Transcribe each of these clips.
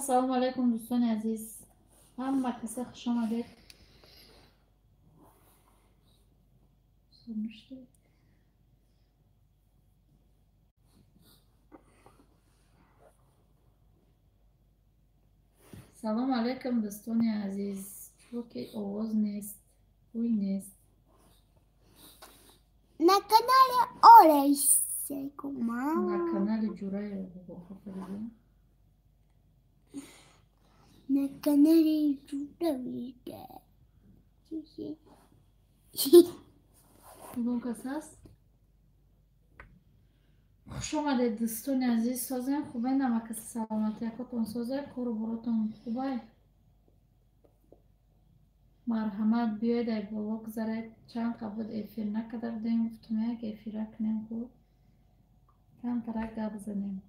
Ассалому алайкум, дӯстони азиз, ҳама каса хуш омадед. Салом алайкум, дӯстони азиз. Чунки овоз нест, ҳуй нест. На канале Олесику, мама. На канале Ҷураева. На канале Ҷураева. Кадом кас аст? Хуш омадед, дӯстони азиз. Созем, хубе, намакаси саломатиякотон созе, кору боротон хубай. Марҳамат, биёед, ай боло гузаред. Чанд қабл эфир накарда будем, гуфтум, як эфира кунем, хуб, камтарак гап занем.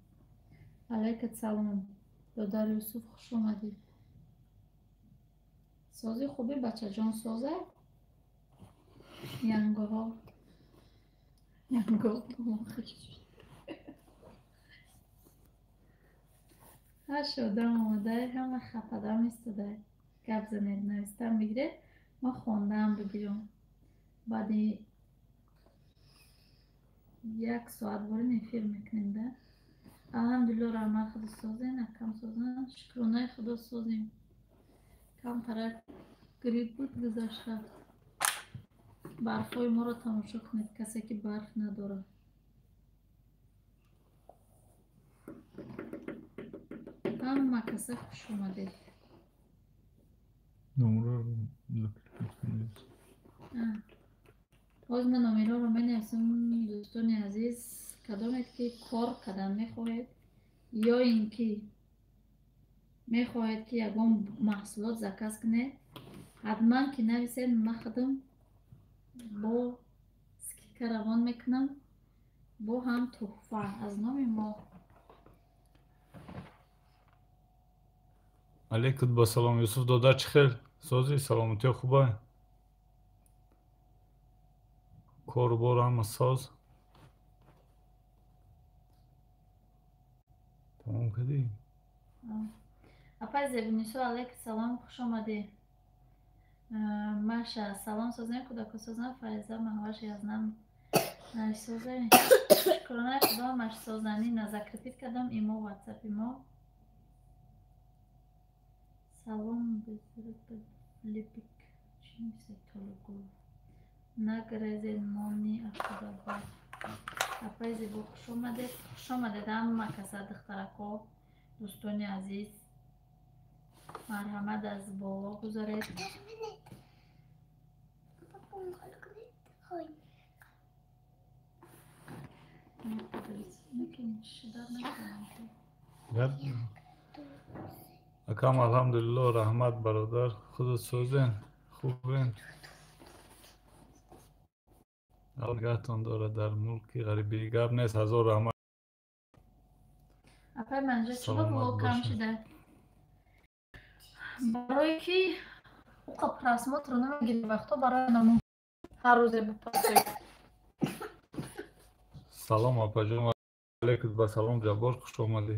Алайкат салом, додар Юсуф, хуш омадед. Сози, хуби, бачаҷон, созе? Янгоҳо, янгоҳ. Ҳаш одам омадай, ҳама хафадам истодай. Гап занед, навистан бигиред, ман хондаам бигирам. Баъди як соат борин эфир мекунем да. Алҳамдулилло, раҳмат, худо созен, акам созан, шукронаи худо, созем. Камтарак грипп буд, гузашт, рафт. Барфҳои моро тамошо кунед, касе ки барф надорад. Ҳама каса хуш омадед. Номерро закрепить кунед. Боз ман номерҳоро менависам, дӯстони азиз. Кадомед ки кор кардан мехоҳед ё ин ки мехоҳед, ки ягон маҳсулот заказ кунед, ҳатман ки нависед, ман худам бо скидка равон мекунам, бо ҳам тӯҳфа аз номи мо. Алейкум ба салом, Юсуф додар, чӣ хел, созӣ, саломатиё хубай, кору бор ҳама соз? Тамом кардӣ? Апай Зебинисо, алейкум салом, хуш омадӣ. Маша, салом, созем, кӯдако созам? Фариза, Маҳваш, язнам созем, шукронаи худо, маш созанӣ. На закрепить кардам имо, ватсапи мо. Салом, липик чӣ мисед, толугул нагрезед, мони афтодабад. Апай Зебо, хуш омадед, хуш омадед ҳама каса, духтарако, дӯстони азиз, марҳамат, аз боло гузаред. Акам, алҳамдулилло, раҳмат, бародар, худат созен, хубен? Алло нигаҳтон дорад, дар мулки ғарибӣ гап нест, ҳазор раҳмат. Апай Манҷа, чиро блок кам шуда? Барое ки уқа просмотр намегирӣ вақто, барои наму ҳар рӯзе бупасед. Салом, апаҷон, алейкум ба салом, Ҷаббор, хуш омадӣ.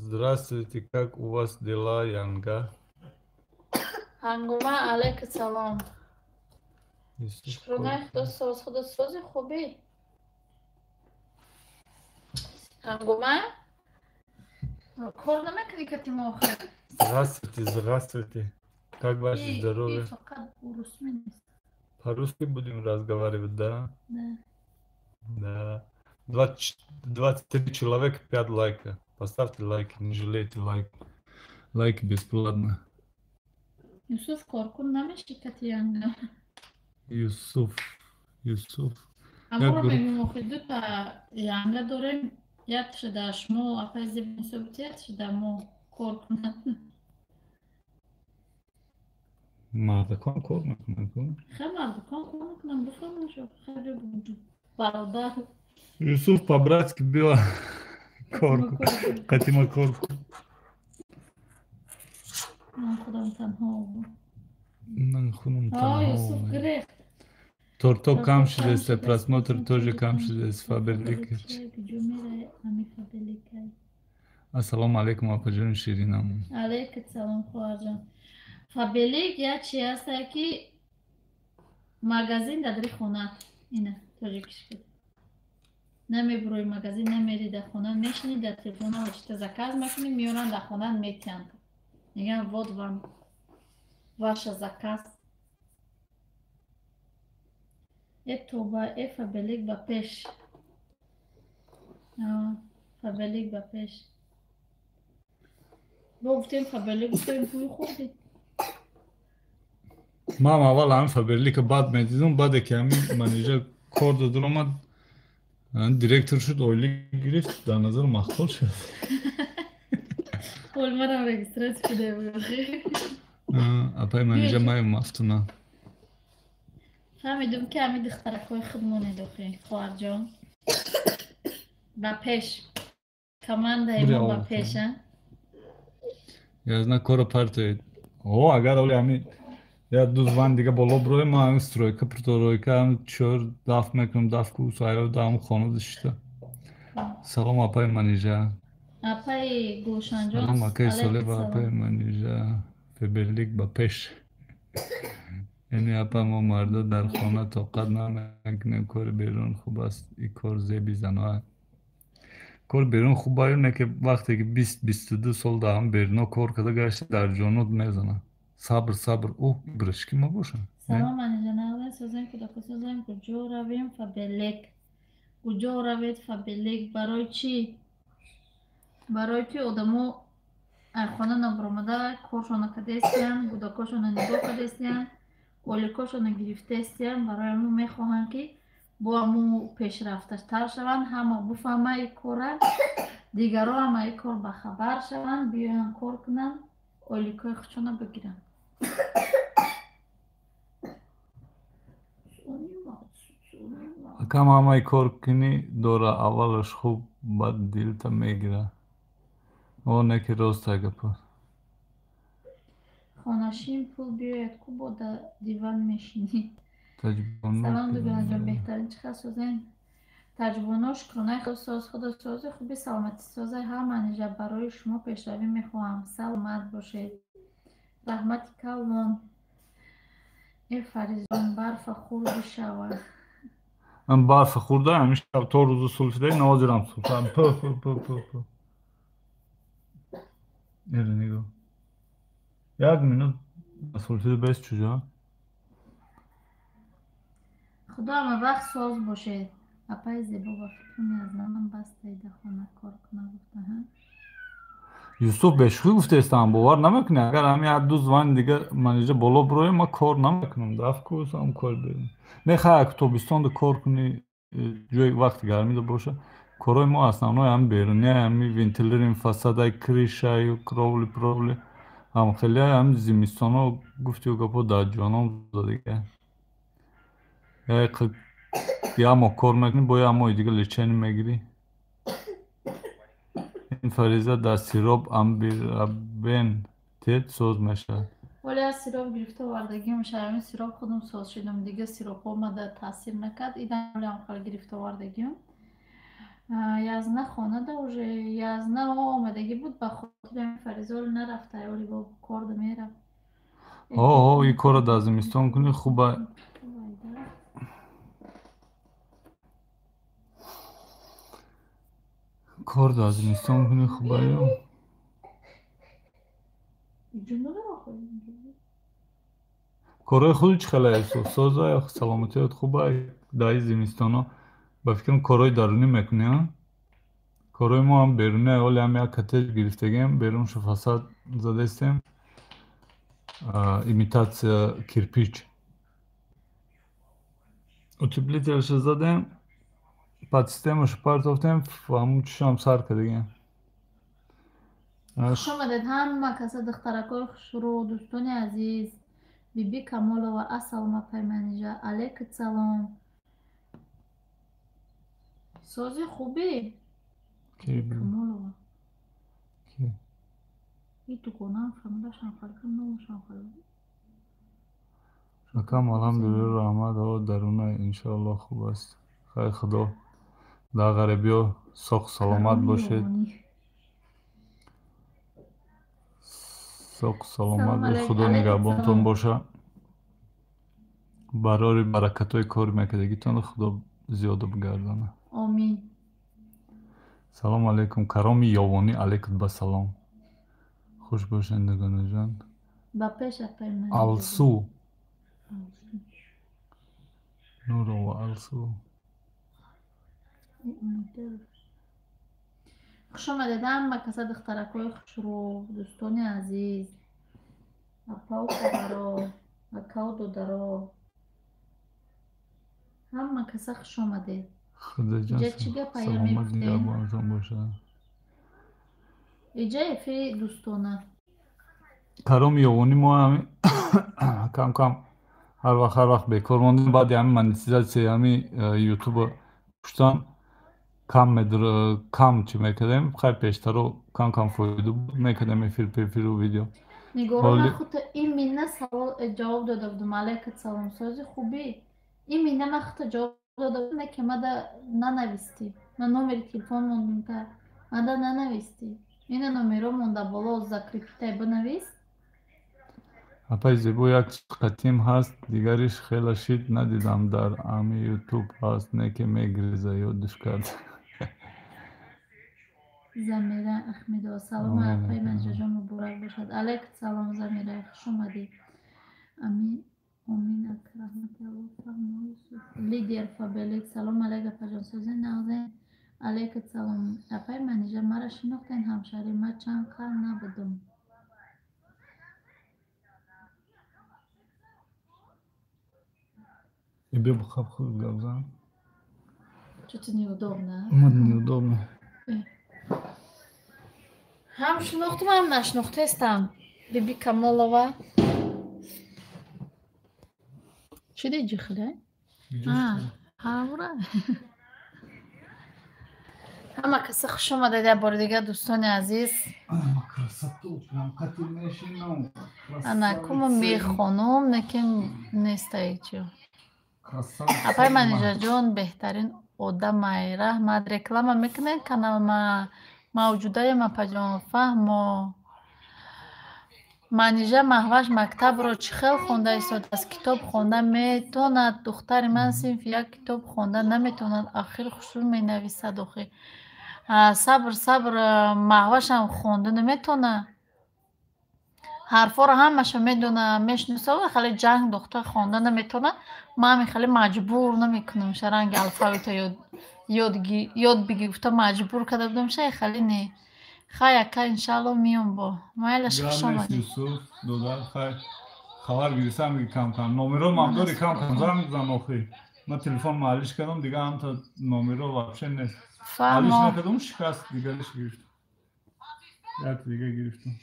Здравствуйте, как у вас дела, Янга? Ҳангома, алейкум салом. Шукронаи худо, соз, худо сози, хубӣ? Ҳангома, кор намекунӣ кати мо охир? Здравствуйте, здравствуйте. Как ваше здоровье? Фақат урусми нест. По-русски будем разговаривать, да? Да. Да. 23 человека, 5 лайка. Поставьте лайки, не жалейте лайк. Лайки бесплатно. Юсуф, коркун намеши кати Янга? Юсуф, Юсуф. Аморо мегӯм, охир дута Янга дорем, якташа дар шумо апай Зебинисо бути, якташа дар мо кор кунад. Мардакон кор мекунанд? Хе, мардакон кор мекунанд, бифаҳмашо, хеле бародар. Юсуф, по-братски биё кор кун, қатима кор кун. Ман худам танҳо. Ман худам танҳо. Юсуф гирехт. Торто кам шудааст, просмотр тоже кам шудааст. Фаберлик. Ассалому алайкум, апаҷони ширинам. Алайкум салом, хоҳарҷон. Фаберлик як чи ҳастае, ки магазин дар дари хона, ина тоҷикиш буд. Намебурои магазин, намери, дар хона мешинӣ, дар телефона чита заказ мекунӣ, меоранд, дар хона метиҳанд. Мегӯянд: «Вот вам ваша заказ». Э тоба, э Фаберлик ба пеш, Фаберлик ба пеш. Бо гуфтем Фаберлик, гуфтем пули хӯрдӣ. Ман аввал ҳамин Фаберлика бад медидум, баъде ки ҳамин Манижа кор додир омад, директор шуд, ойлик гирифт, дар назар махқул шуд. Ҳол манам регистрация шуда. Апаи Манижа, маю мафтуна. Фаҳмидум, ки ҳамин духтаракҳои худмонед охи, хоҳарҷон. Ба пеш, командаи мо ба пеш, а. Язна кора партоед. О, агар оли ҳамин я ду зван дига боло броем, ма ҳамин стройка, стройка, ҳамин чор даф мекунам, даф ку саё даҳам хона дишта. Салом, апаи Манижа. Апаи Гулшанҷон. Салом, акаи Соле ва апаи Манижа. Фаберлик ба пеш. Яъне апа, мо мардо дар хона тоқат намекунем, кори берун хуб аст, и кор зеби заноа. Кори берун хуб аю, не ки вақте ки 20-22 сол дар ҳам беруно кор карда гашта, дар ҷонот мезанад. Сабр, сабр, о, брашки ма бошад. Салом, Манижа, нағзен, созем, кӯдако созем. Куҷо равем, Фаберлик? Куҷо равед, Фаберлик? Барои чӣ? Барои ки одамо хона набаромада, коршона кардестиян, кӯдакошона нигоҳ кардестиян, оликошона гирифтестиян. Барои ҳамун мехоҳанд, ки бо ҳамун пешрафтатар шаванд, ҳама буфаҳма и кора, дигаро ҳама и кор бахабар шаванд, биёянд, кор кунанд, оликои худшона бигиранд. Акам, ҳамаи кор кунӣ дора, аввалаш хуб, баъд дилта мегира. О, не ки роста гапа. Хонашин пул биёяд ку, бо да диван мешинӣ. Салом, дугонаҷон, беҳтарин, чӣ хел созен? Таҷбоно, шукронаи худо соз, худо сози, хуби, саломатӣ созай. Ҳа, Манижа, барои шумо пешравӣ мехоҳам, саломат бошед, раҳмати калон. Э Фаризон, барфа хур бишава. Ман барфа хӯрда, ҳамин шаб то рӯзу сулфидаи, нозирам сулфам. П п п п п. Эре нигоҳ. Як минут сулфида бес чуҷо? Худо ҳама вақт соз бошед. Апаи зебо, ба фикрам аз бастаи дар хона кор куна гуфта. Юсуф, бешӯхӣ гуфтаистам, бовар намекунӣ, агар ҳамин як ду звани дига Манижа боло бироем, ман кор намекунам, даф кусам кор берем. Не, хай, як тобистонда кор кунӣ, ҷои вақти гармида боша. Корҳои мо основной ҳами беруни, ҳами вентилируем фасадай, крышаю, кровли, провли, ҳам хеле ҳами зимистоно, гуфтию гапо, дар ҷоном задига. Як моҳ кор мекунӣ, бо як моҳи дига лечение мегирӣ. Ин фариза дар сироп амбирабен тед соз мешавад. Вале аз сироп гирифта овардагим, ҳамин сироп худам соз шудам, дига сиропҳо мада таъсир накард. Идам хел гирифта овардагим. Язна хонада уже язна омадагӣ буд, ба хотири ҳамин фаризоли нарафта, оли бо корда мерафт. Ҳо, ҳо, ин корро дар зимистон кунӣ хуба. Кор дар зимистон кунӣ хуба ё? Корҳои худи чӣ хеле, соза, саломатият хуба? Дар ин зимистоно ба фикрам корҳои дарунӣ мекунӣ, а? Корҳои мо ҳам берунӣ, ҳоле ҳам як коттедж гирифтагием, беруншо фасад задаистем. Имитация кирпич. Утеплителшо задем, подсистемашо партофтем, ҳамун чишам сар кардагием. Хуш омадед ҳама каса, духтаракои хушрӯ, дӯстони азиз. Биби Камолова, ассалому апай Манижа, алейкум салом. Сози, хубӣ? Камолова. И дугонаам фамилияшам халифа, номашам халифа. Акам, алҳамдулилла, раҳмат, ҳо, даруна иншоалло хуб аст. Хайр, худо дар ғарибиё соқ саломат бошед. Соқ саломат, Худо нигаҳбонтон боша. Барори баракатҳои кори мекардагитонро Худо зиёда бигардонад. Омин. Салом алейкум, Кароми Ёвонӣ, алейкум ба салом. Хуш бошед, дугонаҷон. Ба пеш апай ман. Алсу. Нурова Алсу. Хуш омадед ҳама каса, духтаракҳои хушрӯ, дӯстони азиз, апау хоҳаро, акау додаро. Ҳама каса хуш омадед. Худоҷон Иҷа чӣ гапая саломат мегуфтем? нигаҳбонатон бошад. Иҷа эфири дӯстона. Кароми Ёвонӣ, мо ҳами кам кам ҳар вақт бекор мондем, баъди ҳами монетизатсияи ҳами ютуба пуштан кам кам чӣ мекардем. Хай, пештаро кам кам фоида буд, мекардем эфир пефиру видео. Нигоро, Ҳоли ман худ именно савол ҷавоб дода будум. Алайкат салом, сози хубӣ. Именно ман худ ҷавоб дода будум, ки мада нанавистӣ. Ман номери телефон мондум, та мада нанавистӣ. Ина номеро монда боло, закрепить ай, бинавис. Апаи зебо, як қатим ҳаст, дигариш хела шид, надидам, дар ами ютуб ҳаст, не ки мегриза, ёдиш кард. Замира Ахмедова, салом, Омин, апаи апа. Манижаҷон, муборак бошад. Алайкат салом, Замира, хуш омадӣ. Амин, омин, ака, раҳмати Аллоҳ. Фаҳмо Юсуф. Лидер Фабелик, салом алайк, апаҷон, сози нағзен. Алайкат салом. Апаи Манижа, мара шинохтен, ҳамшаҳрӣ, ман чанд қарн набудум. Биё, бухаб, худ гап зан. Что-то неудобно. Мад неудобно. Ҳам шинохтум, ҳам нашинохтаистам. Биби Камолова. Чӣ диҷи хеле? Ҳавра. Ҳама каса хуш омадед як бори дигар, дӯстони азиз. Красоту прям қати мешинам. Ана кумо мехонум, лекин нестаи чиё. Апай Манижаҷон беҳтарин одамай, раҳмат. Реклама мекунед канал ма мавҷудаем, апаҷон, фаҳмо. Манижа, Маҳваш мактабро чӣ хел хонда истодааст? Китоб хонда метонад? Духтари ман синфи як, китоб хонда наметавонад. Ахир хушрӯ менависад охир. Сабр, сабр, Маҳвашам хонда наметавонад. Ҳарфҳоро ҳамаша медонад, мешиносад, хеле ҷанг духтар хонда наметавонад. Ман ҳамин хеле маҷбур намекунам, ша ранги алфавита ёд бигир гуфта маҷбур карда будам, ша хеле не. Хай, ака, иншаалло миём бо. Майлаш, хуш Гап нест, омадед. Юсуф, додар, хай. Хабар гирифтам, ки кам кам. Номеро мам дори, кам кам занг зан охи. Ман телефон маалиш кардам, дига ҳамта номеро вообще нест. Алиш Фаҳмо. накардам, шикаст, дигариш гирифтам. Як дига гирифтам.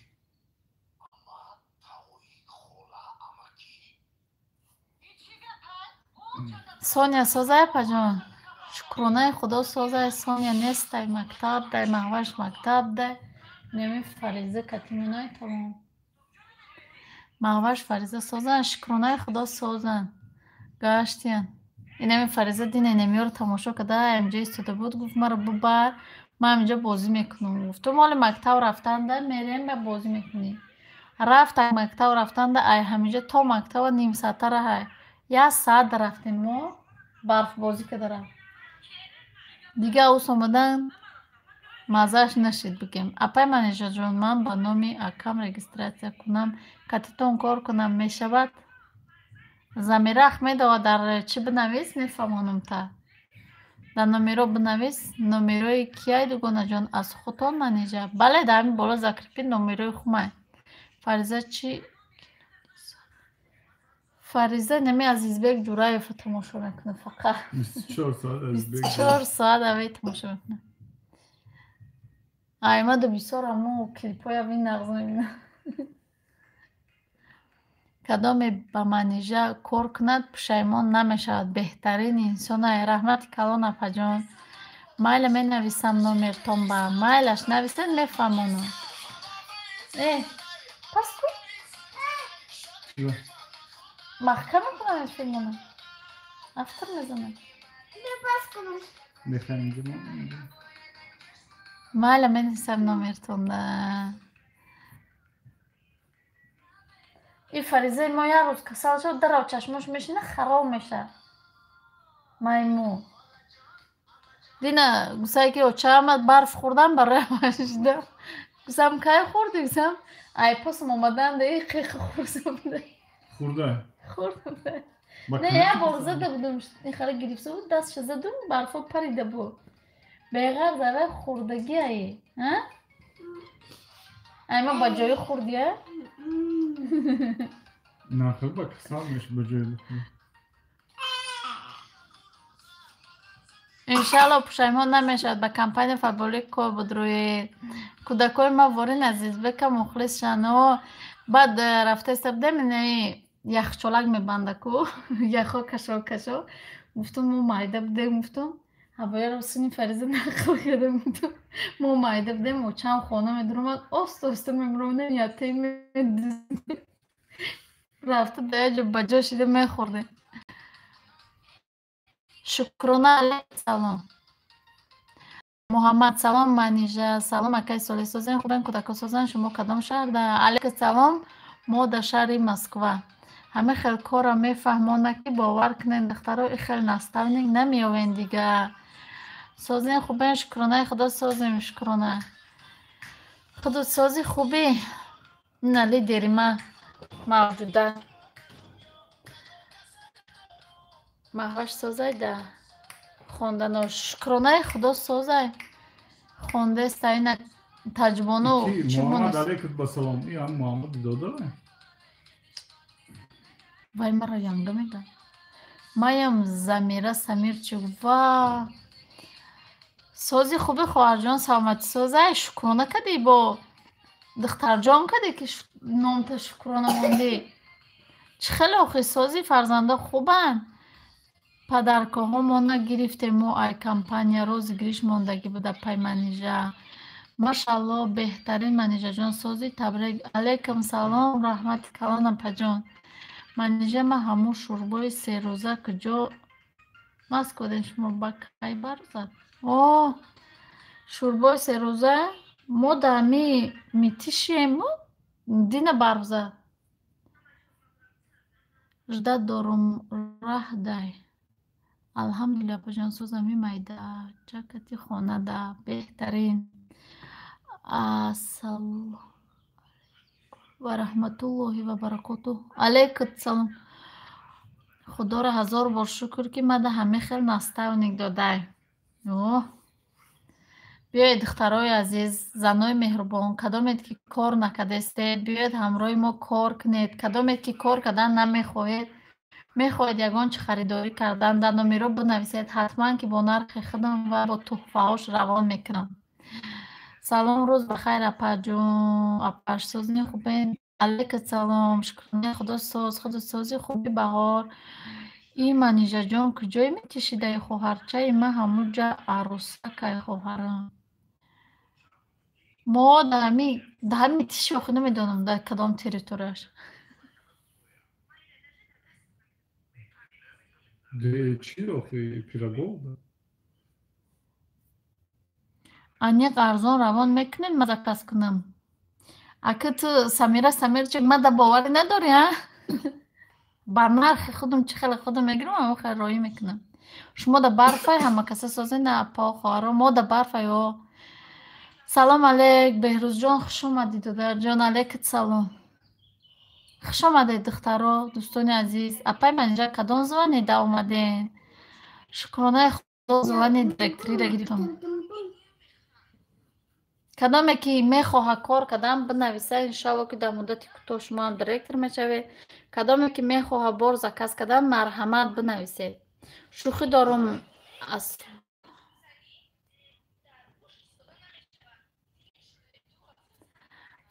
Соня созай, апаҷон? Шукронаи Худо, созай. Соня нестай, мактаб дай, Маҳваш мактаб дай. Неми Фариза катиминой тамом. Маҳваш, Фариза созан, шукронаи Худо, созан. Гаштиян. Инами Фариза дина инамиёро тамошо карда, инҷа истода буд, гуфт: маро бубар, ман инҷа бозӣ мекунам. Гуфтум: ҳоли мактаб рафтанда мерем ва бозӣ мекунӣ. Рафт, мактаб рафтанда, ай ҳаминҷа то мактаба нимсоата раҳай. Як саат рафтем мо, барфбозӣ карда рафт. Дига ус омадан маззааш нашид, бигем. Апай Манижаҷон, ман ба номи акам регистрация кунам, катитон кор кунам, мешавад? Замира Ахмедова, дар чӣ бинавис, мефаҳмонам та. Дар номеро бинавис, номерои кияй, дугонаҷон, аз худтон, Манижа? Бале, дар ҳамин боло закрепить номерои хумай. Фариза чӣ? Фариза нами Азизбек Ҷураевро тамошо мекунад фақат. 24 соат Азизбек. 24 соат аве тамошо мекунад. Аймаду бисёр амо клипҳои ави нағз мебинам. Кадоме ба Манижа кор кунад, пушаймон намешавад. Беҳтарин инсонай. Раҳмати калон, апаҷон. Майла, менависам номертон ба. Майлаш, нависед, мефаҳмонам. Э, пас ку? Маҳкам мекунам филмона. Автор мезанам. Мехоҳем инҷа. Майла, менависам номертон да. И Фаризаи мо як рӯз касал шуд, дарав чашмош мешина, хароб меша. Маймун. Дина гусае ки оча омад, барф хӯрдам, барои шида. Гусам кай хӯрдӣ? Гусам ай пасам омадан да и қиқ хӯрда буда. Хӯрда? Хӯрда. Не, як бор зада будум, хара гирифта буд, дастша задум, барфо парида буд. Беғарз авай хӯрдагӣ ай. А? Ай ма ба ҷои хӯрдӣ, а? На, хел ба касал меша ба ҷои бихӯрӣ. Иншалло пушаймон намешавад ба компания Фаберлик кор буд рӯи кӯдакои ма ворин Азизбека мухлис шано. Баъд рафтаиста будем, инаи яхчолак мебанда ку, яхо кашо кашо. Гуфтум мо майда будем, гуфтум ҳавояро сини Фариза нақл кардам, гуфтум мо майда будем, очам хона медуромад, оста оста мемуромадем, ятаи медуздем. Рафта да як ҷо ба ҷо шида мехӯрдем. Шукрона алейкум салом. Муҳаммад салом, Манижа салом, акай Солеҳ созен, хубен, кӯдако созен, шумо кадом шаҳрда? Алейкум салом, мо дар шаҳри Москва. Ҳама хел корро мефаҳмонад ки бовар кунед, духтаро, и хел наставник намеёвен дига. Созен, хубен, шукронаи Худо созем, шукрона. Худосозӣ хубӣ. Ина лидери ма мавҷуда. Маҳваш созай да хондано. Шукронаи Худо созай. Хондеста ина таҷбону чӣ Муҳаммад монест? Алейкум ба салом. И ҳам Муҳаммад додаре? Вай маро янга мега. Маям Замира Самирчик. Ва сози хуби хоҳарҷон, саломатӣ созай. Шукрона кардӣ бо духтарҷон кардӣ ки номта шукрона мондӣ. Чӣ хеле охи сози фарзандо хубанд. Падаркоҳо мо нагирифтем, мо ай компания розыгрыш мондагӣ буда пай Манижа. Машалло, беҳтарин Манижаҷон сози, табрик. Алейкум салом, раҳмати калон апаҷон. Манижа ма ҳамун шӯрбои серӯза куҷо Москвадем шумо ба кай барзад? О, шӯрбои серӯза мо дар ҳами митишиему дина барф зад. Ждать дорум раҳ дай. Алҳамдулилла апаҷон созам, и майда чакати хонада беҳтарин. Ассалому ва раҳматуллоҳи ва баракотуҳ. Алейкум салом. Худоро ҳазор бор шукр ки мада ҳама хел наставник додай. Оҳ. Биёед духтарои азиз, занои меҳрубон, кадомед ки кор накардастед, биёед ҳамроҳи мо кор кунед. Кадомед ки кор кардан намехоҳед, мехоҳед ягон чи харидорӣ кардан, дар номеро бинависед, ҳатман ки бо нархи худам ва бо туҳфаҳош равон мекунам. Салом, рӯз бахайр апаҷон, апаш созни хубен. Алейкум салом, шукронаи Худо соз, худосозӣ хуби баҳор. И Манижаҷон куҷое метишидаи хоҳарчаи ма ҳамуҷа арӯсакай хоҳарам. Мо дар ҳами тиши охи намедонам дар кадом территорияш. Чӣ охи Пирогов? Аниқ арзон равон мекунед, ма заказ кунам. Ака ту Самира Самирчик ма да боварӣ надорӣ, а? Ба нархи худам чӣ хеле худам мегирам, ҳамон хеле роӣ мекунам. Шумо да барфай ҳама каса созед, на апо хоҳаро, мо да барфай о. Салом алейк, Беҳрӯзҷон, хуш омадӣ додарҷон, алейкум салом. Хуш омадед духтаро, дӯстони азиз. Апай Манижа кадом звани да омаден? Шукронаи Худо звани директориро гирифтам. Кадоме ки мехоҳад кор кардан, бинависад, иншалло ки дар муддати кӯтоҳ шумо ҳам директор мешавед. Кадоме ки мехоҳад бор заказ кардан, марҳамат бинависед. Шӯхӣ дорум аз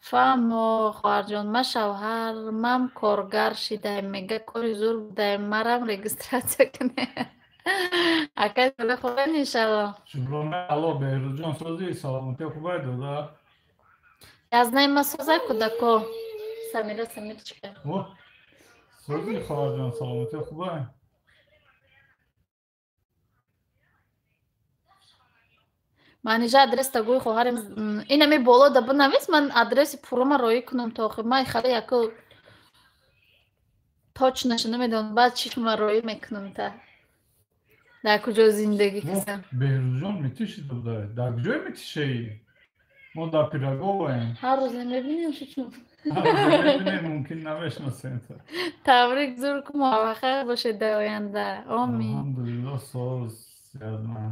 фаҳмо хоҳарҷон, ма шавҳармам коргар шидаем, мега кори зур будаем, марам регистратсия кунем. Акай Солеҳ хубен иншалло. Шукрона Алло, Беҳрӯзҷон созӣ, саломатӣ хубай дода. Язнаи ма созай кӯдако. Самира Самирчика. Созӣ хоҳарҷон, саломатӣ хубай. Манижа адрес тагӯи хоҳарем. Инами боло да бинавис, ман адреси пуррама роӣ кунам то охир. Ман хеле яку Точноша намедонам, баъд чишма роӣ мекунам та. Дар куҷо зиндагӣ кардам. Беҳрӯзҷон метишида буда. Дар куҷое метишаӣ? Мо дар Пироговаем. Ҳар рӯз намебинем шучун. Мебинем, мумкин намешносем. Табрик, зур ку, муваффақ бошед дар оянда. Омин. Алҳамдулилло, соз язна.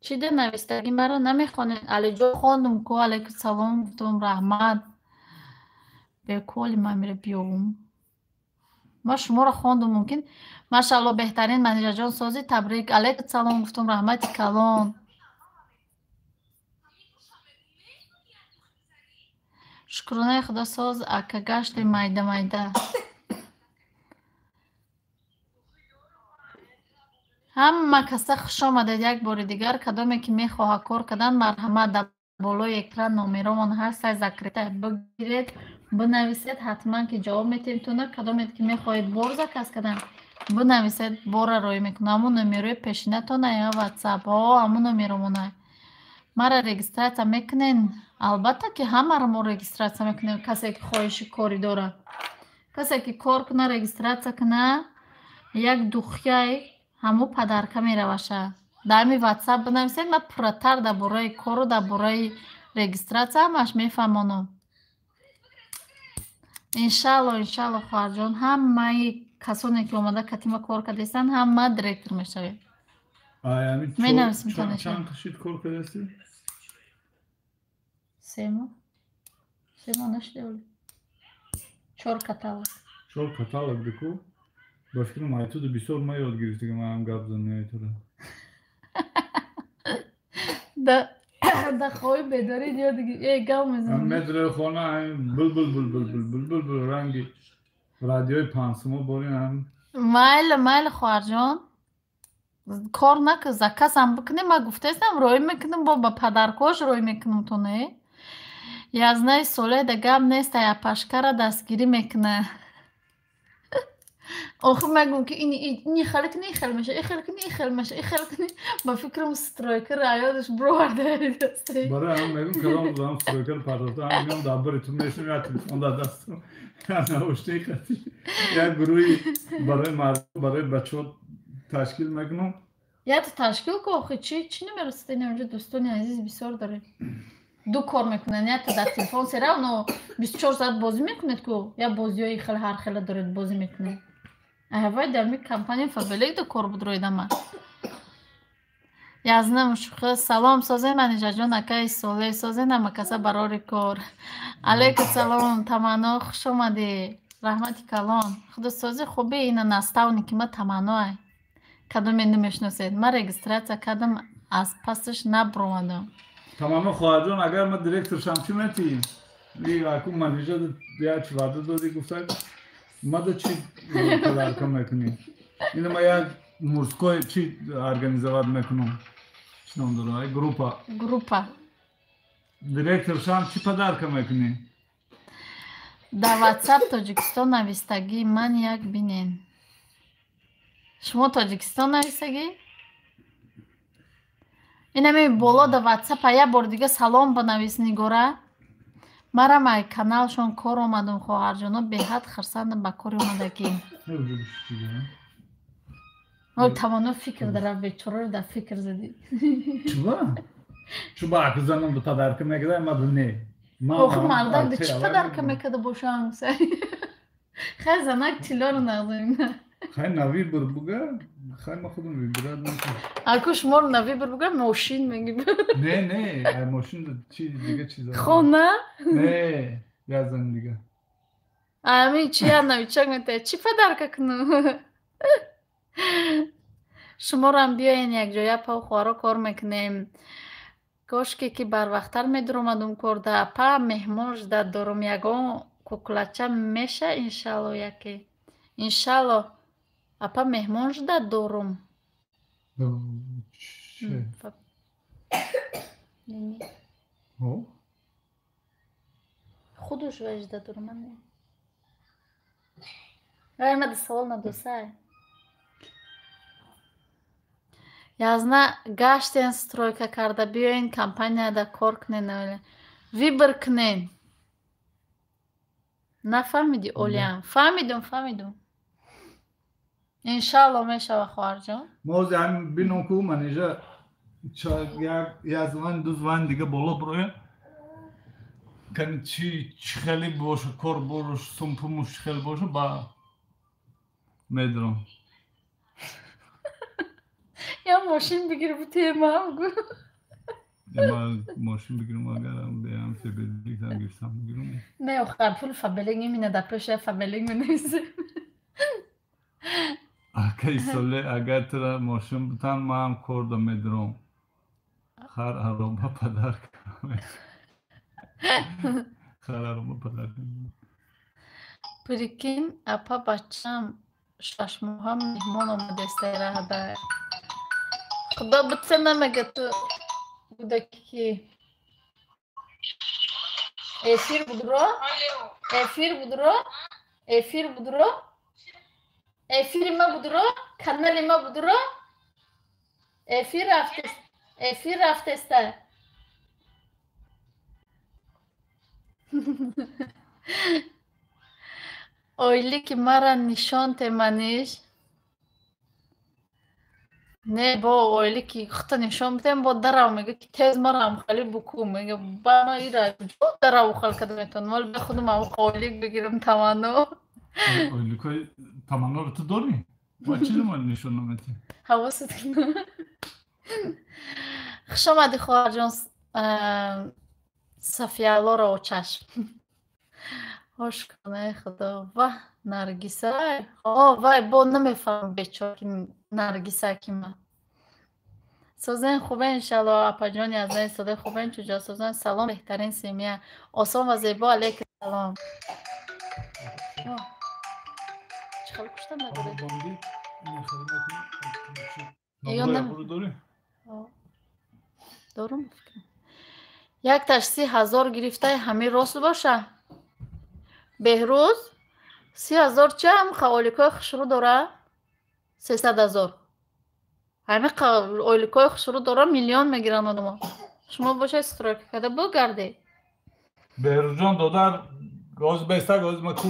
Чӣ да навистагӣ маро намехонед? Алиҷон, хондум ку, алайкум салом гуфтум, раҳмат. Беколи ман мера биёвум. Ма шуморо хондум, мумкин. Машаалло, беҳтарин Манижаҷон, созӣ, табрик. Алайкум салом гуфтум, раҳмати калон. Шукронаи Худо соз, ака, гашти майда майда. Ҳама каса хуш омадед як бори дигар. Кадоме ки мехоҳад кор кардан, марҳамат, дар болои экран номеромон ҳаст, сай закрыта бигиред, бинависед, ҳатман ки ҷавоб метиҳем туна. Кадоме ки мехоҳед бор заказ кардан, бинависед, бора роӣ мекунам. Ҳамун номерои пешинатона я ватсап, о, ҳамун номеромона. Мара регистрация мекунен? Албатта ки ҳамаро мо регистрация мекунем, касе ки хоҳиши корӣ дорад. Касе ки кор куна, регистрация куна, як духияй ҳамун подарка мераваша. Дар ҳамин ватсап бинависед, ман пурратар дар бораи кору дар бораи регистрация ҳамааш мефаҳмонам. Иншаалло, иншаалло, хоҳарҷон, ҳамаи касоне ки омада катима кор кардастанд, ҳама директор мешавем. Менависем танаша. Чанд қишид кор кардастӣ? 3 моҳ. 3 моҳ нашуда оли. Чор каталог. Чор каталог бику? Ба фикрам, айтуду бисёр ма ёд гирифтига, манам гап зани айтура. Да хоҳи бедорӣ ёд гап мезанӣ. Метрои хона булбул булбул булбул булбул ранги радиои пансумо борин ҳам. Майли, майли, хоҳарҷон. Кор накун, заказам бикунем, ман гуфтаистам, роӣ мекунам, бо ба подаркош роӣ мекунам то не. Язнаи солеҳ да гап нест, апашкара дастгирӣ мекуна. Охир мегӯм ки ини хеле кунӣ, ин хел меша, ин хел кунӣ, ин хел меша, ин хел кунӣ. Ба фикрам, стройкара ёдаш бироварда. Барои ҳам мегӯм, кадом рӯзам стройкаро партофта, ҳам меом дар бари ту мешинам, як телефон дар дастам, як навоштаи қатӣ, як гурӯҳи барои мардум, барои бачаҳо ташкил мекунам. Ято ташкил ку, охи чӣ чӣ намерасад? Ин инҷо дӯстони азиз бисёр дорем. Ду кор мекунанд, ято дар телефон сера но 24 соат бозӣ мекунед ку, я бозиҳои хеле ҳар хела доред, бозӣ мекунед. Аҳвай дар ми компания Фаберлик ду кор буд роидама. Язна мушухи салом, созен Манижаҷон, акаи Солеҳ, созен ҳама каса, барори кор. Алайкум салом, Таманно, хуш омадӣ. Раҳмати калон. Худо сози хуби, ина наставники ма Таманноай. Кадоме намешиносед? Ман регистрация кардам, аз пасаш набуромадам. Таманно хоҳарҷон, агар ман директор шам, чӣ метиҳӣ? Аку Манижа як чи ваъда додӣ, гуфта мада чӣ подарка мекунӣ? Ина ма як мужской чи организовать мекунам. Чӣ ном дора? Группа. Группа. Директор шам, чӣ подарка мекунӣ? Дар ватсап Тоҷикистон навистагӣ, ман як бинен. Шумо Тоҷикистон навистагӣ? Инами боло да ватсапа як бори дига салом банавис, Нигора. Марам ай каналшон кор омадам, хоҳарҷоно, беҳад хурсандам ба кори омадагӣ. Ой, Таманно фикр дара, бечораро дар фикр задӣ. Чуба? Чуба аку занам ду подарка мекарда, ма ду не. Охи мардак ду чӣ подарка мекарда бошам? Хай, занак тиллоро нағзем. Хай, на выбор буга, хай ма худам выбирать мекунам. Аку шуморо на выбор буга, мошин меги. Не, не, ай мошин чи дига чиза. Хона? Не, я зан дига. Ами чи я новичок мета, чӣ подарка кунам? Шуморо биёен якҷоя пав хоҳаро кор мекунем. Кошке ки барвақттар медуромадум корда, апа, меҳмон жда дорум, ягон куклача меша, иншалло, яке. Иншалло, апа, меҳмон жда дорум. Чӣ? Не. О? Худуш ваҷда дорум, ман не. Ай, мада савол надосай. Язна гаштен, стройка карда биёен, компанияда кор кунен, выбор кунен. Нафаҳмиди, Олиям? Фаҳмидум, фаҳмидум. Иншалло мешава, хоҳарҷон. Мо ҳозир ҳамин бинам ку Манижа як зван, ду зван дига боло бироя, кани чи хеле боша, кор бош, сумпумуш чӣ хеле боша, ба медурам. Я мошин бигир, бутемам гу. Ман мошин бигирам, агарам беам Фаберлик там гирифтам, бигирам. Не, охар пул Фаберлик имина, дар пеши Фаберлик менависем. Акаи Соле, агар тура мошин бутан, ман кор да медурам. Хар ароба падар кардам. Хар ароба падар кардам. Прикинь, апа, бачам шашмоҳа меҳмон омадеста раҳда. Худо бутсе намега ту кӯдаки ки эфир будро, эфир будро, эфир будро, эфири ма будро, канали ма будро, эфир рафтест, эфир рафтеста. Ойлики мара нишон теманиш. Не, бо ойлики хта нишон битем, бо дарав мега ки тез марам хали буку мега, ба ма ира ҷо дарав хал када метавонам, вале бе худам ам ойлик бигирам таманно. Ойликои таманноро ту дорӣ? Ма чиро ман нишон наметӣ? Ҳавосат. Хуш омадӣ, хоҳарҷон Сафияллоро очаш. Хош кунаи Худо. Ваҳ, Наргиса. О, вай, бо намефаҳмам бечора ки Наргиса кима. Созен хубе, иншалло, апаҷони азизи сода, хубен чуҷо созен. Салом, беҳтарин семья. Осон ва зебо, алейкум салом. Чӣ хел кушта надоред? Дорӣ? Дорум. Якташ 30 000 гирифтаи, ҳамин рост боша? Беҳрӯз, 30 000 чам ойликои хушрӯ дора? 300 000 ҳамин ойликои хушрӯ дора, миллион мегиранд одамо. Шумо бошед, стройка карда бугардед. Беҳрӯзҷон додар, гоз беста гоз ма ку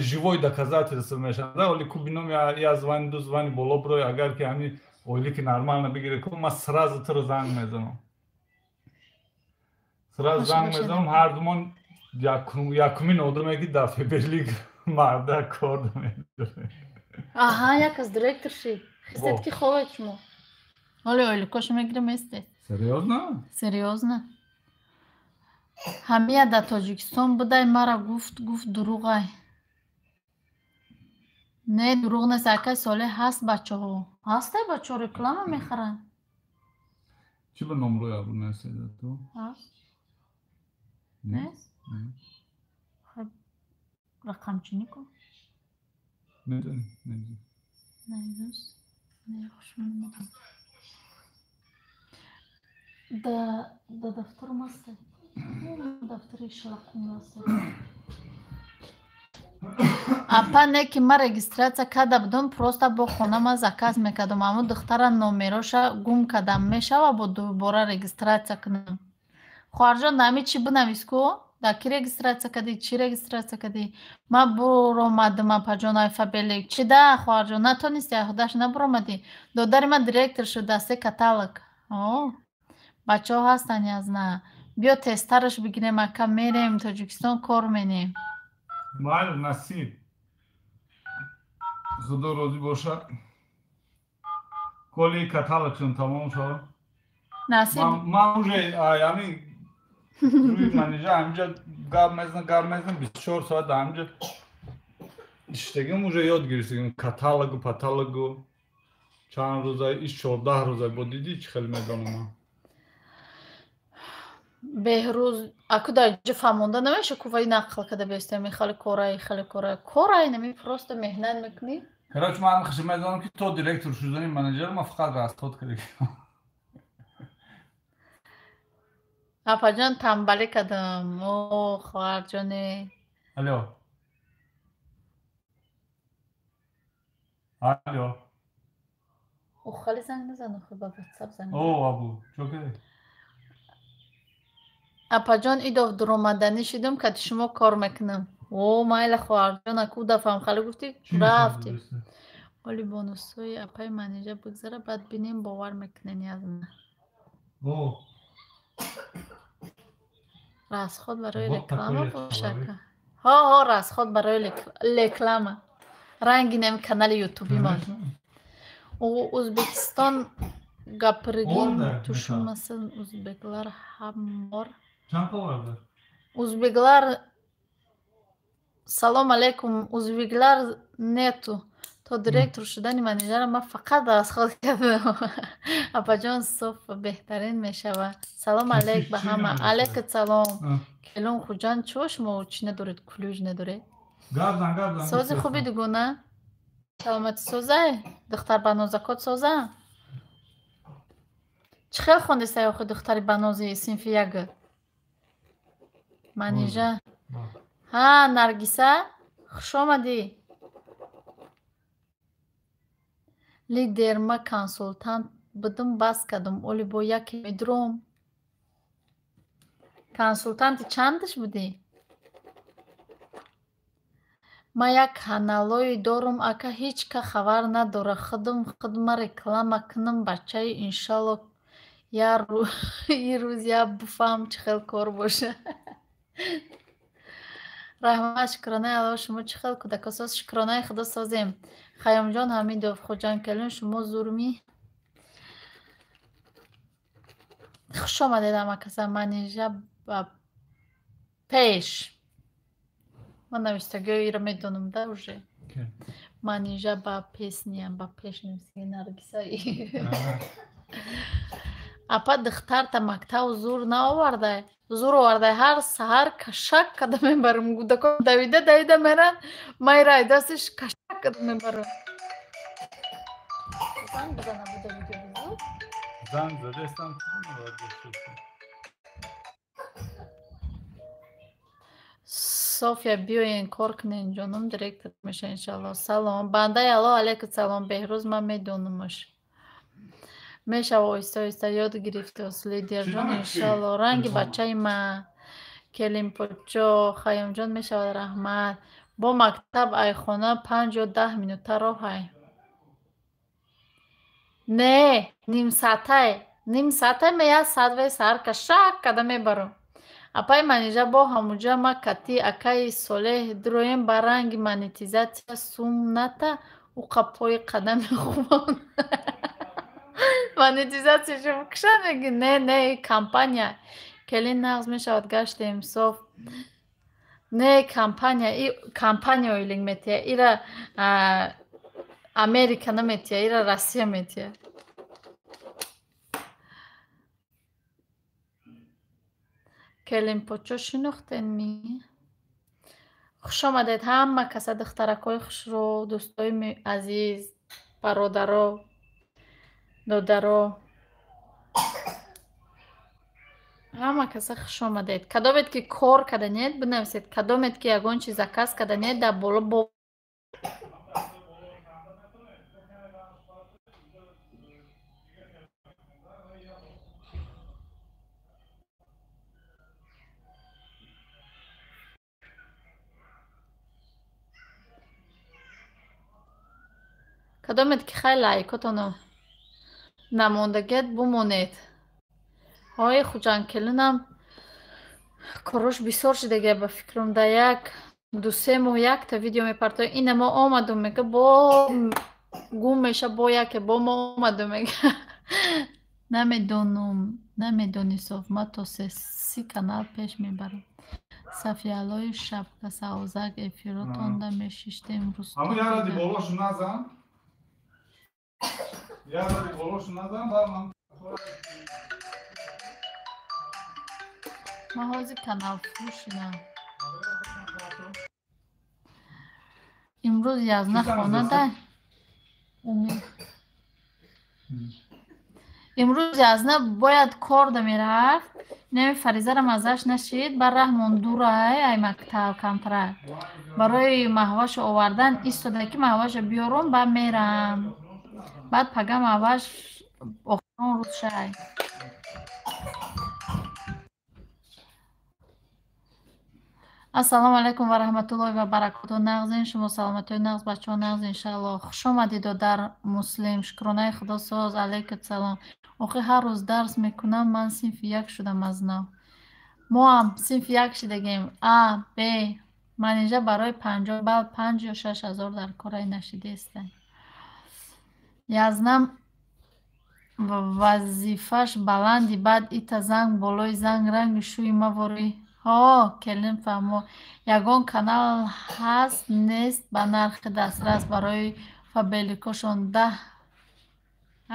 живой доказательство мешавад. Оли ку бином, я звани, ду звани боло бирой, агар ки ҳамин ойлики нормально бигире ку, ма сразу туро занг мезанам. Сразу занг мезанам, ҳардумон якумин одаме ки дар Фаберлик марда кор медорем. Аҳа, як аз директор шид. Хистед ки ховед шумо. Оли ойликошо мегирем, местед. Серьёзно? Серьёзно. Ҳамия дар Тоҷикистон будай, мара гуфт, гуфт дурӯғай. Не, дурӯғ нест, акай Солеҳ, ҳаст бачаҳо. Ҳастай бачаҳо, реклама мехаранд. Чӣ ба номрои абу наседа ту? Ҳаст. Нест? Хеб, рақамчинӣ ку? Медонӣ, медонӣ. Наизусть? Не, хуш намедонам. Да дафтарам ҳастай. Дафтари шалақум ҳастай. Апа, не ки ман регистрация карда будам, просто бо хонама заказ мекардам. Аммо духтара номероша гум кардам. Мешава бо дубора регистрация кунам? Хоҳарҷон, дар ҳамин чӣ бинавис ку? Дар кӣ регистрация кардӣ? Чӣ регистрация кардӣ? Ман буромадам, апаҷон, ай Фаберлик. Чӣ да, хоҳарҷон, натонисти, ай худаш набуромадӣ? Додари ман директор шуд дасте каталог. О, бачаҳо ҳастанд, язна. Биё тезтараш бигирем, ака, мерем Тоҷикистон, кор менем. Майли, насиб. Худо розӣ бошад. Коли каталогшон тамом шавад. Насиб. Ман уже ҳамин рӯи манижа ҳаминҷа гап мезанам, гап мезанам, 24 соат дар ҳаминҷа иштагим, уже ёд гирифтагим каталогу паталогу. Чанд рӯза иш, 14 рӯза бо дидӣ, чӣ хеле медонам ман. Беҳрӯз, аку дар ҷо фаҳмонда намеша ку, вай нақл карда бестем, хеле корай, хеле корай, корай нами, просто меҳнат мекунӣ. Короче, ман хуши медонам ки то директор шудани менеҷер ман фақат расход кардем. Апаҷон, танбалӣ кардам. О, хоҳарҷоне. Алло, алло. Ӯ хеле занг назан, охи ба ватсап занг. О, абу чо кардӣ? Апаҷон, идов дуромаданӣ шидум, кати шумо кор мекунам. О, майла, хоҳарҷон, аку дафъам хеле гуфтӣ, рафтӣ. Оли бонусҳои апаи Манижа бигзара, баъд бинем, бовар мекунен я на. Расход барои реклама бошака. Ҳо, ҳо, расход барои реклама. Ранги нами канали ютубимон. Ӯзбекистон gapirgin tushunmasin o'zbeklar ham bor. O'zbeklar салом алейкум, o'zbeklar нету. То директор шудани Манижаро ман фақат расход кардам. Апаҷон, соф беҳтарин мешавад. Салом алейк ба ҳама. Алейкум салом. Келун Хуҷанд, чо шумо чӣ надоред, ключ надоред? Сози хуби дугона? Саломатӣ созай? Духтар банозакот соза? Чӣ хел хондестай охи духтари банози синфи як? Манижа. Ҳа, Наргиса, хуш омадӣ. Лидер, ма консултант будум, бас кардум, оли бо яке медуром. Консултанти чандаш будӣ? Ма як каналое дорум, ака, ҳеҷ ка хабар надора. Худум худма реклама кунам, бачаи, иншалло я рӯз я буфаҳм чӣ хел кор боша. Раҳмат, шукронаи Алло, шумо чӣ хел кӯдакосоз? Шукронаи Худо созем. Хайёмҷон Ҳамидов, Хуҷандкалон, шумо зурмӣ? Хуш омадед ҳама каса. Манижа ба пеш. Ман навиштагиҳои иро медонам да уже. Манижа ба песня, ба пеш навиштаги Наргиса. Апа, духтарта мактаб зур наовардай? Зур овардай, ҳар саҳар кашак када мебарам. Кӯдакон давида давида меранд, майра дасташ кашак када мебарам. Занг бизана буда видео бизу? Занг задестам. София, биёен кор кунен, ҷонум, директор меша иншалло. Салом. Бандаи Алло, алейкум салом. Беҳрӯз, ман медонамаш. Мешава, оҳиста оҳиста ёд гирифтос. Лидерҷон, иншалло. Ранги бачаи ма. Келинпочо, Хайёмҷон, мешавад, раҳмат. Бо мактаб айхона 5 ё 10 минута роҳай. Не, нимсаатай. Нимсаатай ма як саат вай саҳар кашак када мебарам. Апаи Манижа, бо ҳамуҷа ма кати акаи Солеҳ дуроем, ба ранги монетизатсия сум ната уқа пои қадами хубон. Монетизатсияшо бикушад, меги не, не, компания. Келин нағз мешавад, гаштем соф. Не, компания, и компания ойлинг метия. Ира Америка наметия, ира Россия метия. Келинпочо шинохтен ми? Хуш омадед ҳама каса, духтаракҳои хушрӯ, дӯстои азиз, бародаро, додаро. Ҳама каса хуш омадед. Кадомед ки кор карданед, бинависед. Кадомед ки ягон чиз заказ карданед, дар боло бо кадомед ки хай лайкотоно намондагият, бумонед. Ҳои, Хуҷандкелинам корош бисёр шудагия, ба фикрам, дар як 2-3 моҳ якта видео мепартояд. Ина мо омадум, мега, бо гум меша, бо яке бо мо омадум, мега. Намедонум, намедони соф, ма то 30 канал пеш мебарам. Сафияллои шапка савзак эфиротонда мешиштем. Ҳамун як ради болошу назан. Як ради болошу назан, баъд ман Ман ҳозир каналфурӯшинам. Имрӯз язна хонада умед. Имрӯз язна бояд кор да мерафт. Неми Фаризара маззаш нашид, бар раҳмон дурай ай мактаб камтара. Барои маҳвашо овардан истода ки маҳвашо биёрум, баъд мерам. Баъд пага маҳваш охирон рӯз шай. Ассалому алайкум ва раҳматуллоҳи ва баракоту. Нағзин шумо, саломатиёи нағз, бачаҳо нағз, иншааллоҳ. Хуш омадидо дар Муслим. Шукронаи Худо соз. Алайкум салом. Охи ҳар рӯз дарс мекунам, ман синфи як шудам аз нав. Мо ҳам синфи як шидагем. А, Б. Манижа барои 50 балл 5 ё 6 ҳазор дар кораи нашидеста. Язнам вазифаш баланди, баъд ита занг болои занг ранги шӯи мавори. Ҳо, келин фаҳмо. Ягон канал ҳаст нест ба нархи дастрас барои фабеликошон 10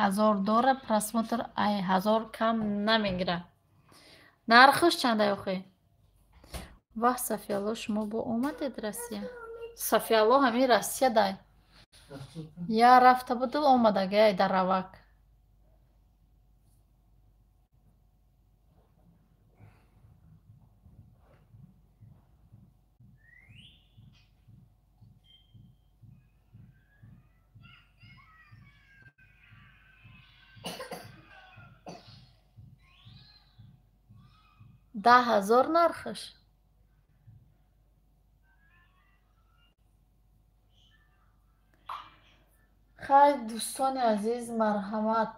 ҳазор дора просмотр ай ҳазор кам намегирад. Нархаш чандай охи? Ваҳ, Сафиялло, шумо бо омадед Россия? Сафиялло ҳамин Россия дай. Я рафта буду омадагай дар равак. Даҳ ҳазор нархаш? Хай, дӯстони азиз, марҳамат.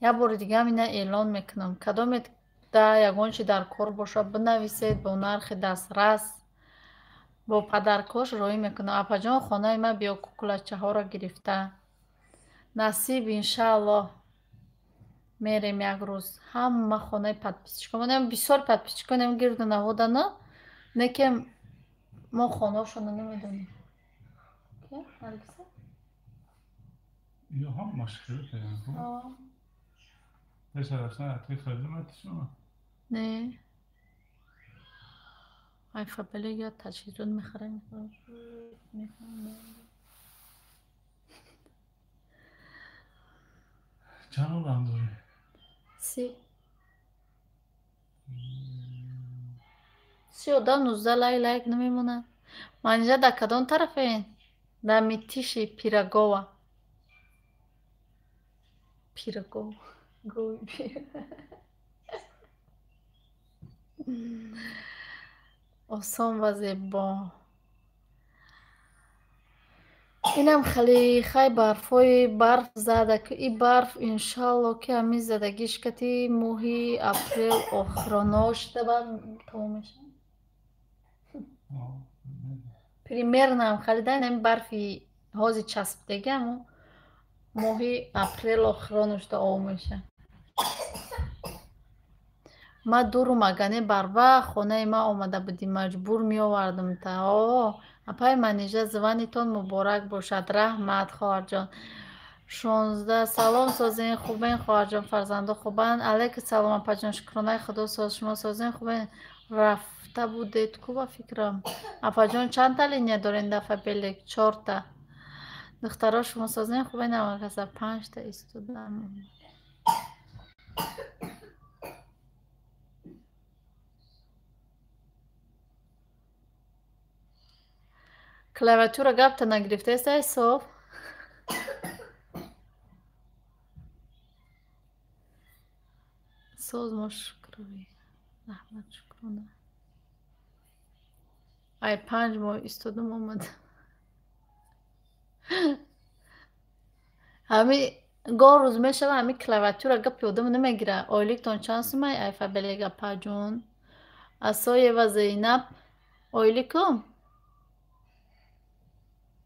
Як бори дигаам ина эълон мекунам. Кадомет да ягон чи дар кор бошад, бинависед бо нархи дастрас, бо падаркош роҳӣ мекунам. Апаҷон, хонаи ман биё, кукулачаҳоро гирифта. Насиб, иншааллоҳ, мерем як рӯз. Ҳама хонаи подписчикон. Бисёр подписчиконем гирду наводана, не ки мо хонаошонро намедонем. Ё ҳамаш хеле карданд. Пеша рафтан атри харида Не. Ай фабелик ё таҷҳизот мехарем. Чанд одам дорӣ? 30. 30 одам 19 лайк лайк намемонад. Манижа дар кадом тарафен? Дар Митиши Пирогова. Пирогова. Осон ва зебо. Инам хеле хай барфҳои барф зада, ки и барф иншалло ки ҳамин задагиш кати моҳи апрел охироно шуда баъд тамом мешавад. Примерно ҳам хеле да ин барфи ҳози часпидаги ҳамо моҳи апрел охироно шуда об мешавад. Ма дуру магане барвақт хонаи ма омада будӣ, маҷбур меовардам та. О, апаи Манижа, званитон муборак бошад. Раҳмат, хоҳарҷон. 16 салом, созен хубен, хоҳарҷон, фарзандо хубанд? Алайкум салом, апаҷон, шукронаи Худо соз, шумо созен хубен? Рафта будед ку ба фикрам. Апаҷон, чандта линия дорен дар Фабелик? 4та. Духтаро, шумо созен хубен? Аввалкаса 5та истодам. Клавиатура гапта нагирифтаест, ай соф? Соз мо шукрӣ. Раҳмат, шукрона. Ай 5 моҳ истодам омадам. Ҳами гоҳ рӯз мешава ҳами клавиатура гапи одам намегира. Ойликтон чанд сумай, ай Фабелик апаҷон? Асоева Зейнаб, ойликум?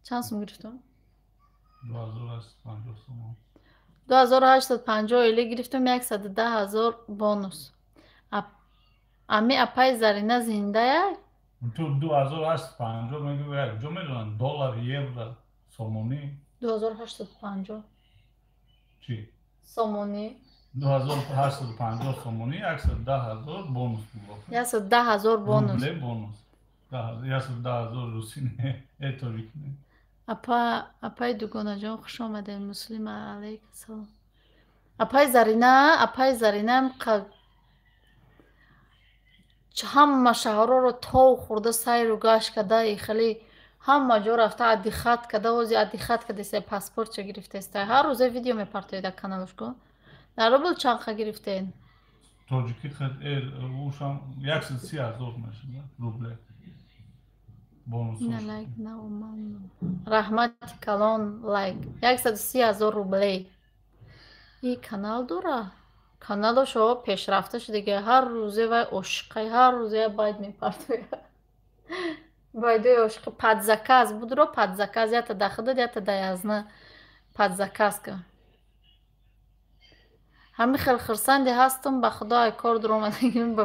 Чанд сум гирифтам? 2850 сомон. 2850 ойлик гирифтам, 110 ҳазор бонус. Ами апаи Зарина зиндая? Ту 2850 мегӯӣ, як ҷо медонанд доллар, евро, сомонӣ? 2850. Чӣ? Сомонӣ. 2850 сомонӣ, 110 ҳазор бонус буд. 110 ҳазор бонус. Рубле бонус. 110 ҳазор русӣ не, тоҷикӣ не. Апа, апаи дугонаҷон, хуш омадед. Муслима, алайкум салом. Апаи Зарина, апаи Зарина ҳама шаҳрҳоро тов хӯрда, сайру гашт карда, хеле ҳама ҷо рафта, адихат карда, ози адихат кардеста, паспортча гирифтеста. Ҳар рӯза видео мепартоед дар каналашко. Дар рубл чанд қа гирифтед? Тоҷикӣ ушам 130 000 мешавад рубле. На лайк раҳмати калон лайк 130 000 рублей. И канал дора. Каналошо пешрафта шудага, ҳар рӯзе вай ошиқай, ҳар рӯзе я байд мепартояд. Байдои ошиқи под заказ будро, под заказ ята да худат, ята да язна под заказ ка. Ҳами хел хурсанде ҳастам, ба худо ай кор дуромадагим ба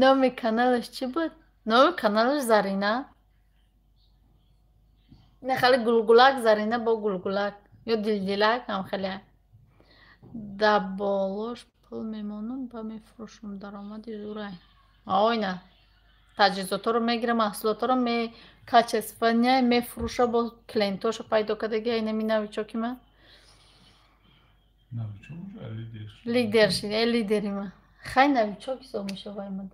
Номи каналаш чӣ буд? Номи каналаш Зарина. Не хеле гулгулак Зарина бо гулгулак ё дилдилак ҳам хеле. Да болош пул мемонам ба мефурӯшам, даромади зурай. Ойна таҷҳизотҳоро мегирам, маҳсулотҳоро качествения мефурӯша, бо клиентошо пайдо кардаги. Айнами новичоки ман. Лидер шид, э лидери ман. Хай новичок ҳисоб мешавад ман.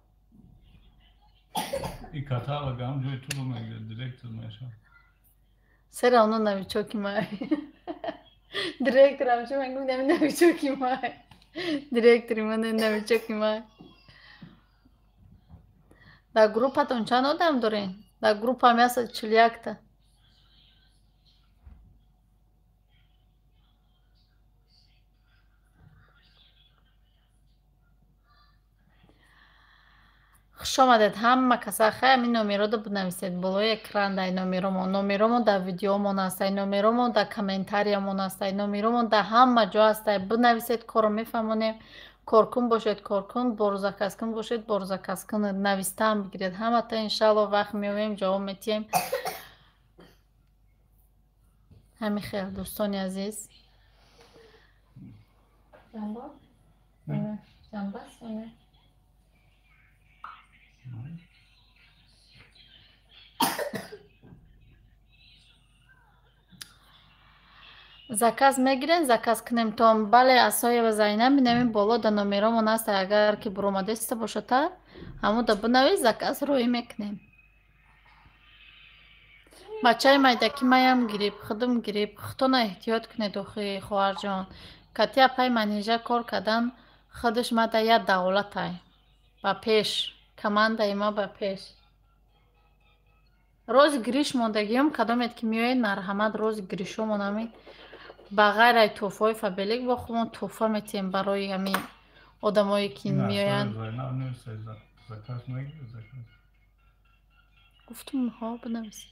И каталог ҳам ҷои туро мегирад, директор мешавад. Все равно новичоки май. Директорам чӣ ман гуфтам новичоки май. Директори ман новичоки май. Дар группатон чанд одам дорем? Дар группам 141-та. Хуш омадед ҳама каса. Хай ҳамин номероро бинависед болои экран. Дар номеромон, номеромон дар видеомон аст, номеромон дар комментариямон аст, номеромон дар ҳама ҷо аст. Бинависед, корро мефаҳмонем. Коркун бошед, коркун, борзаказкун бошед, борзаказкун. Навистаам бигиред ҳамата. Иншаалло вақт меоем, ҷавоб метиҳем. Ҳамин хел, дӯстони азиз. Заказ мегирен, заказ кунем том. Бале, Асоева Зайнаб, инами боло да номеромон аст. Агар ки буромадеста бошата, ҳамон да бинавис, заказ роӣ мекунем. Бачаи майдаки маям гириб, худум гириб. Худтона эҳтиёт кунед, охи хоҳарҷон. Кати апай манижа кор кардан худаш мада як давлатай. Ба пеш, командаи ма ба пеш. Рози гириш мондагиём, кадомед ки меоед, марҳамат, рози гиришомон ҳами ба ғайр ай тӯҳфаҳои Фабелик бо худмон тӯҳфа метиҳем барои ҳамин одамое ки меоянд. Гуфтум ҳо, бинависед.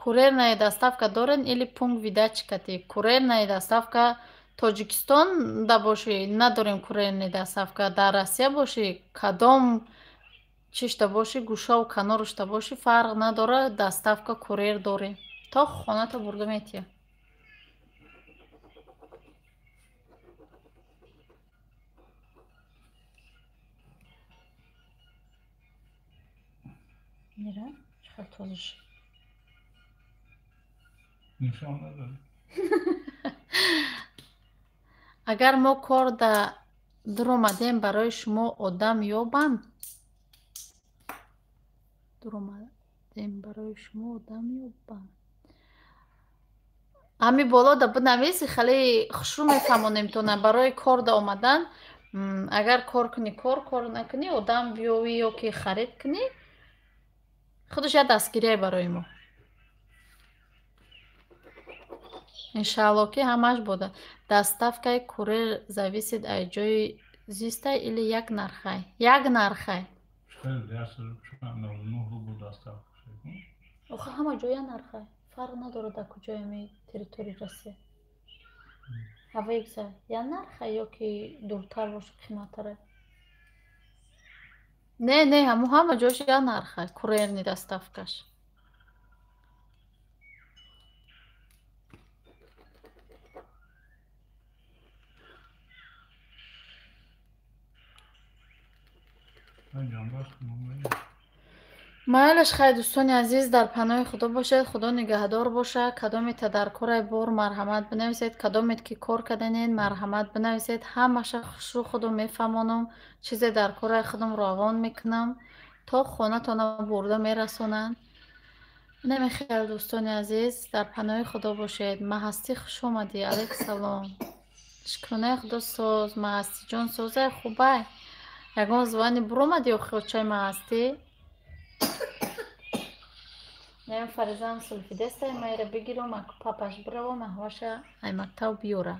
Курьерная доставка дорен или пункт выдачи кати? Курьерная доставка Тоҷикистон да бошӣ надорем курьерная доставка. Дар Россия бошӣ, кадом чишта бошӣ, гӯшаву канорушта бошӣ, фарқ надорад, доставка курьер дорем. То хоната бурда метиҳад. Мира, чӣ хел тоза шуд. Нишон надорад. Агар мо кор да дуромадем, барои шумо одам ёбам? Дуромадем, барои шумо одам ёбам. Ҳами боло да бинависи, хеле хушрӯ мефаҳмонем тона. Барои кор да омадан, агар кор кунӣ кор, кор накунӣ одам биёвӣ ё ки харид кунӣ, худаш як дастгирие барои мо. Иншаалло ки ҳамаш бода. Доставкаи курьер зависит аз ҷои зистай или як нархай? Як нархай. Охи ҳама ҷо як нархай. Фарқ надорад дар куҷои ами территорияи Россия. Ҳаваи як нархай ё ки дуртар боша қиматтаре? Не, не, ҳамо ҳама ҷош як нархай, курьерни доставкаш. Майлаш хай, дӯстони азиз, дар паноҳи Худо бошед, Худо нигаҳдор бошад. Кадомета дар корай бор марҳамат бинависед, кадомет ки кор карданед марҳамат бинависед. Ҳамаша хушрӯ худо мефаҳмонам, чизе дар корай худам равон мекунам, то хонатона бурда мерасонанд. Намехел, дӯстони азиз, дар паноҳи Худо бошед. Маҳастӣ, хуш омадӣ. Алайк салом. Шукронаи Худо, соз. Маҳастиҷон, созай, хубай? Ягон звани буромадӣ охи, очаи Маҳастӣ? Наям, фаризам сулфидестай, майра бигирам, папаш биравам, аҳваша ай мактаб биёра.